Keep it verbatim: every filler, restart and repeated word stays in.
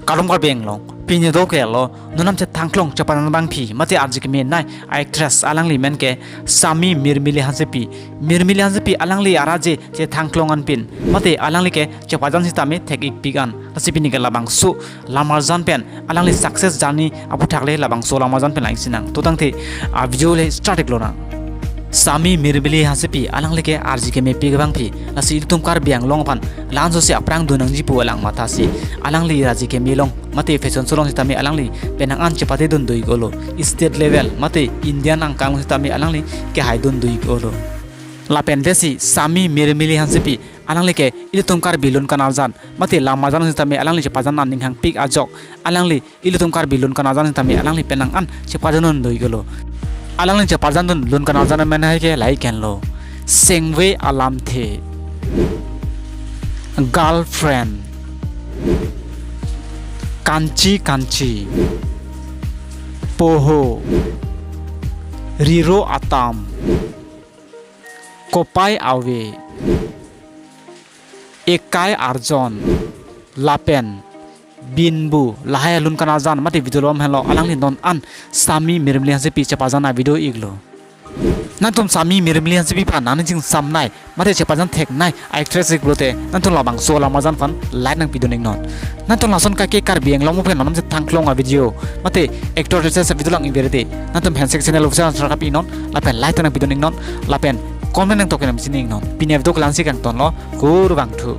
Kardom Karbi Anglong, pini do ke lo, non nam chethangklong chepadan abangpi, mate arje kemenei actress alangli men ke Sami Mirmili Hansepi. Mirmili Hansepi alangli araje chethangklong anpin, mate alangli ke chepadan sitame thek-ikpik an. Lasi pini ke labangso lamarjan pen alangli success journey aphuthak le labangso lamarjan pen lang-ik sinang. To tangte a video le start-ik lonang. Sami Mirmili Hansepi alangli ke arje kemepik abangpi, lasi ilitum Karbi Anglong aphan la-anso si aphrang dun nangji pu alang mathasi, alangli arje keme along mate fashion show along sitame alangli penang an chepate dun do-ik olo. State level mate Indian angkang sitame alangli kehaidun do-ik olo. Lapen desi Sami Mirmili Hansepi alangli ke ilitum Karbi lun kanarjan mate lamarjan sitame alangli chepadan aning hangpik ajok, alangli ilitum Karbi lun kanarjan sitame alangli penang an chepadan dun do-ik olo. Alangli chepadan dun lun kanarjan amen hai ke lahai henlo: Sengve Alamthe, Girlfriend, Kanchi Kanchi, Poho, Riro Atam, Kopai Ave, Ekai Arjon, lapen Binbu, lahai alun kanarjan mate video along henlo alangli non an Sami Mirmili Hansepi chepadan a video iklo. Nangtum Sami Mirmili Hansepi aphan nangning chingsamnei mate chepadan theknei actress iklote, nangtum labangso lamarjan aphan like nangpidun-iknon. Nangtum lason kake Karbi Anglong mo pen non nam chethangklong a video mate actor actress a video lang-ik bere te, nangtum handshake channel official answer kapi-iknon, lapen like ta nangpidun-iknon, lapen comment nangtok nangpisi-iknon. Pini a video ke la-ansi kangtonlo, kurvangthu.